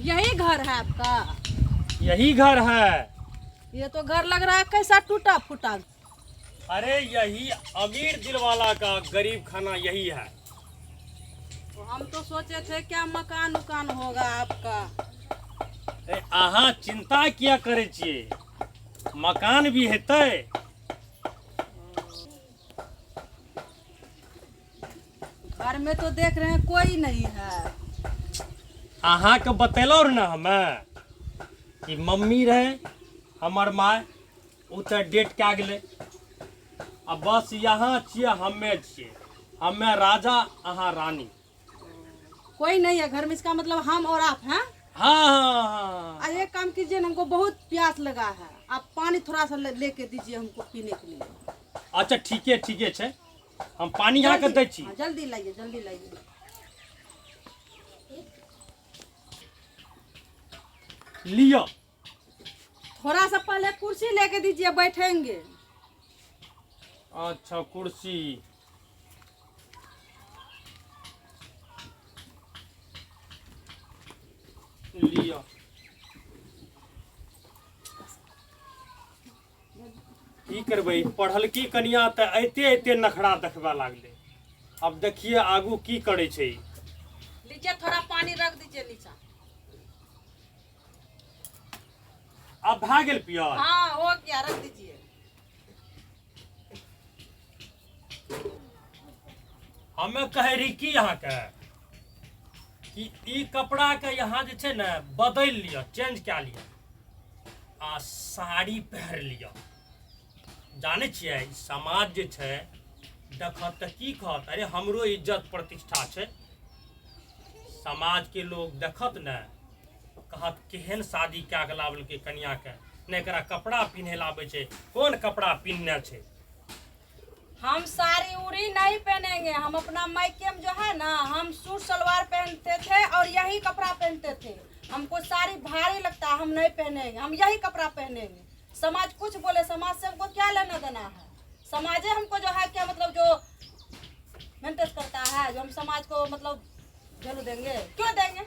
यही घर है आपका? यही घर है। ये तो घर लग रहा है कैसा टूटा फूटा। अरे यही अमीर दिल वाला का गरीब खाना यही है। तो हम तो सोचे थे क्या मकान उकान होगा आपका। ए, अहाँ चिंता किया करै छियै, मकान भी हेतै। घर में तो देख रहे हैं कोई नहीं है। अहाँके बतेलहुँ रह ने हमे कि मम्मी रहे हमर माय, ओ तऽ डेट कए गेलै, आ बस यहाँ छियै हमे छियै, हमे राजा अहाँ रानी। कोई नहीं है घर में, इसका मतलब हम और आप हैं। हाँ हाँ हाँ। अरे एक काम कीजिए ना, हमको बहुत प्यास लगा है, आप पानी थोड़ा सा लेके दीजिए हमको पीने के लिए। अच्छा ठीके ठीके छै, हम पानी अहाँके दै छी। हाँ, जल्दी लाइए, जल्दी लाइए। लिअ। थोड़ा सा पहले कुर्सी लेके दीजिए, बैठेंगे। अच्छा कुर्सी। लिअ। की करबै, पढ़लकी कनिया तऽ ऐते ऐते नखरा देखबे लागलै। अब देखिए आगू की करै छै। लीजिए थोड़ा पानी रख दीजिए नीचा। अब भए गेल पियल? हाँ हो गया, रख दीजिए। हमे कहै रही की अहाँके कि ई कपड़ाके यहाँ जे छै ने बदलि लिअ, चेंज कए लिअ आ साड़ी पहिर लिअ। जानै छियै ई समाज जे छै देखत तऽ की कहत, अरे हमरो इज्जत प्रतिष्ठा छै। समाजके लोग देखत ने कहत केहन शादी कए कऽ लाबलकै कनियाके, नहि एकरा कपड़ा पिन्है लए आबै छै, कोन कपड़ा पिन्हने छै। हम साड़ी उड़ी नहीं पहनेंगे, हम अपना मायके में जो है ना हम सूट सलवार पहनते थे और यही कपड़ा पहनते थे। हमको साड़ी भारी लगता है, हम नहीं पहनेंगे, हम यही कपड़ा पहनेंगे। समाज कुछ बोले, समाज से हमको क्या लेना देना है। समाजे हमको जो है क्या मतलब जो मेंटेन करता है, जो हम समाज को मतलब वैल्यू देंगे, क्यों देंगे।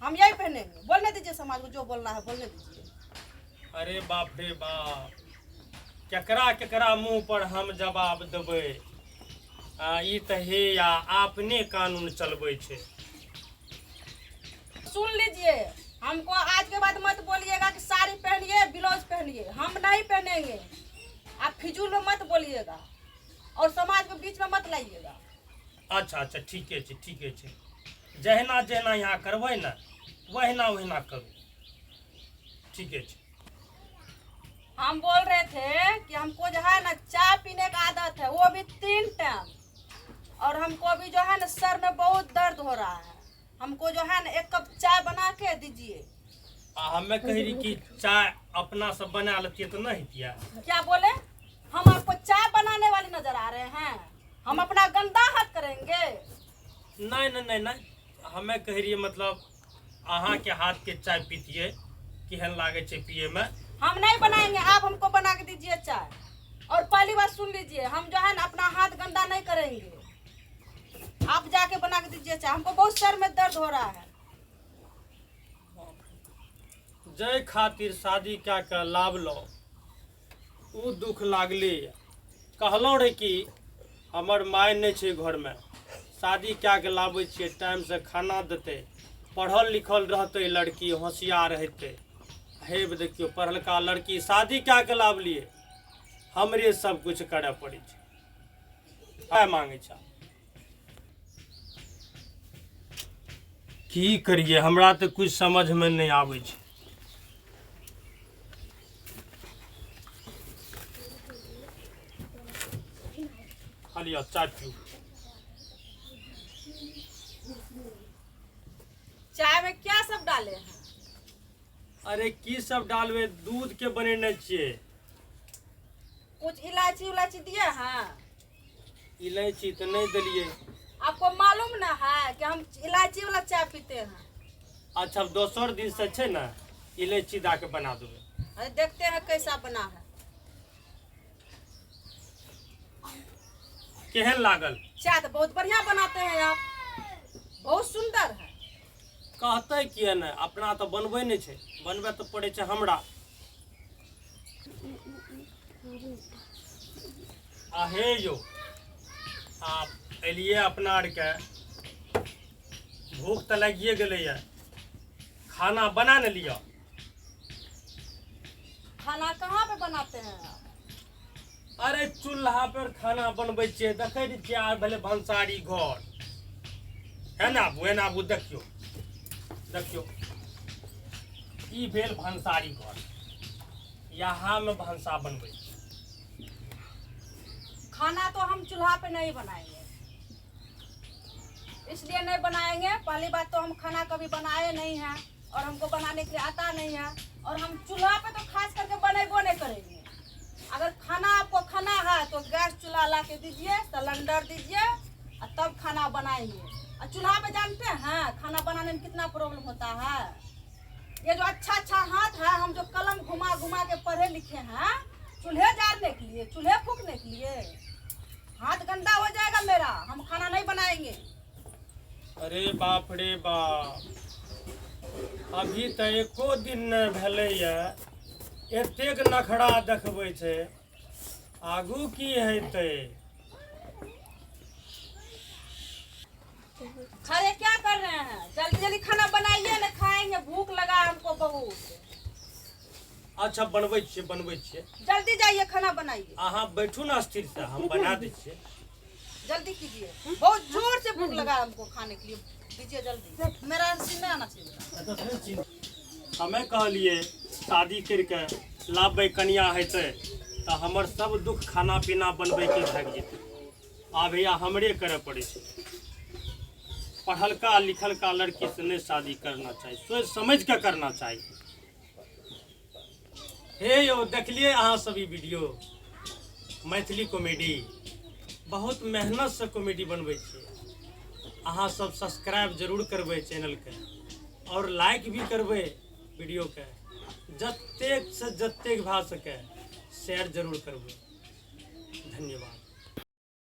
हम यही पहनेंगे, बोलने दीजिए समाज को, जो बोलना है बोलने दीजिए। अरे बाप रे बाप, केकरा केकरा मुंह पर हम जवाब देबै। आ, ई तऽ हे या अपने कानून चलबै छै। सुन लीजिए, हमको आज के बाद मत बोलिएगा कि साड़ी पहनिए ब्लाउज पहनिए, हम नहीं पहनेंगे। आप फिजूल में मत बोलिएगा और समाज के बीच में मत लाइएगा। अच्छा अच्छा ठीके छै ठीके छै, जहिना जहिना यहाँ करबै ने वहिना वहिना करू, ठीके छै। हम बोल रहे थे कि हमको जो है ना चाय पीने का आदत है, वो भी 3 टाइम, और हमको भी जो है ना सर में बहुत दर्द हो रहा है, हमको जो है ना 1 कप चाय बना के दीजिए। आ हमें कह रही कि चाय अपना सब बना लेती तो नहीं हेतिया। क्या बोले, हम आपको चाय बनाने वाली नजर आ रहे हैं, हम अपना गंदा हाथ करेंगे। नहीं नहीं नहीं नहीं, हमें कह रही मतलब अहाँ के हाथ के चाय पीतिए, केहन लागे छै पिए में। हम नहीं बनाएंगे, आप हमको बना के दीजिए चाय। और पहली बात सुन लीजिए, हम जो है ना अपना हाथ गंदा नहीं करेंगे, आप जाके बना के दीजिए चाय, हमको बहुत सर में दर्द हो रहा है। जय खातिर शादी कए के लाबलो उ दुख लागले। कहलहुँ रे कि हमर माय नहि छै घरमे, शादी कए के लाबै छियै, टाइमसँ खाना देतै, पढ़ल लिखल रहतै लड़की, होशियार हेतै। हे देखियौ पढ़लका लड़की शादी कए के लाबलियै, हमरे सब कुछ करय पड़ै छै। आय मांगै छै, की करियै हमरा तऽ कुछ समझमे नहि आबै छै। लिअ चाय पीऊ। चाय में क्या सब डाले हैं? अरे की सब डालबे, दूध के बनेने छियै। कुछ इलायची उलायची दिए हैं? इलायची तऽ नहि देलियै। आपको मालूम ना है कि हम इलायची वाला चाय पीते हैं। अच्छा दोसर दिन से छै ने इलायची दए के बना देबै। अरे देखते हैं कैसा बना है। केहन लागल? चाय तो बहुत बढ़िया बनाते हैं आप, बहुत सुंदर है। कहतै किए नहि, अपना तऽ बनबै नहि छै, बनबै तऽ पड़ै छै हमरा। आ हे यौ, आब एलियै अपना आरके, भूख तऽ लागिए गेलैए, खाना बना ने लिअ। खाना कहाँ पे बनाते हैं आप? अरे चूल्हा पर खाना बनबै छियै, देखै नहि छियै? आर भेलै भनसारी घर है ना। आबू एना आबू, देखियौ देखियौ, ई भेल भनसारी घर, यहाँमे भनसा बनबै छियै। खाना तो हम चूल्हा पे नहीं बनाएंगे, इसलिए नहीं बनाएंगे, पहली बात तो हम खाना कभी बनाए नहीं हैं और हमको बनाने के लिए आता नहीं है, और हम चूल्हा पे तो खास करके बनेबो नहीं करेंगे। अगर खाना आपको खाना है तो गैस चूल्हा ला के दीजिए, सिलेंडर दीजिए और तब खाना बनाएंगे। और चूल्हा पे जानते हैं खाना बनाने में कितना प्रॉब्लम होता है? ये जो अच्छा अच्छा हाथ है, हम जो कलम घुमा घुमा के पढ़े लिखे हैं, चूल्हे जारने के लिए, चूल्हे फूकने के लिए, हाथ गंदा हो जाएगा मेरा, हम खाना नहीं बनाएंगे। अरे बाप रे बाप, अभी तऽ एको दिन नहि भेलैए, एतेक नखरा देखबै छै, आगू की हेतै? खड़े क्या कर रहे हैं? जल्दी जल्दी खाना बनाइए ना, खाएंगे, भूख लगा है हमको बहुत। अच्छा, बनबै छियै, बनबै छियै। जल्दी जाइए, खाना बनाइए। अहाँ बैठू ने स्थिर से, हम बना दै छियै। जल्दी कीजिए, बहुत जोर से भूख लगा है हमको, खाने के लिए दीजिए जल्दी। मेरा सीन नहीं आना चाहिए। हमे कहलिए शादी करिके लाबबै, कनिया हेतै तऽ हमर सब दुख खाना पीना बनबैके भागि जेतै। आब हैया हमरे करय पड़ै छै। पढ़लका लिखलका लड़की से नहि शादी करना चाही, सोचि समझि कऽ करना चाही। हे यौ, देखलियै अहाँ सब ई वीडियो? मैथिली कॉमेडी बहुत मेहनतसँ कॉमेडी बनबै छियै। अहाँ सब सब्सक्राइब जरूर करबै चैनलके और लाइक भी करबै वीडियोके, जतेक से जतेक भए सके शेयर जरूर करबै। धन्यवाद।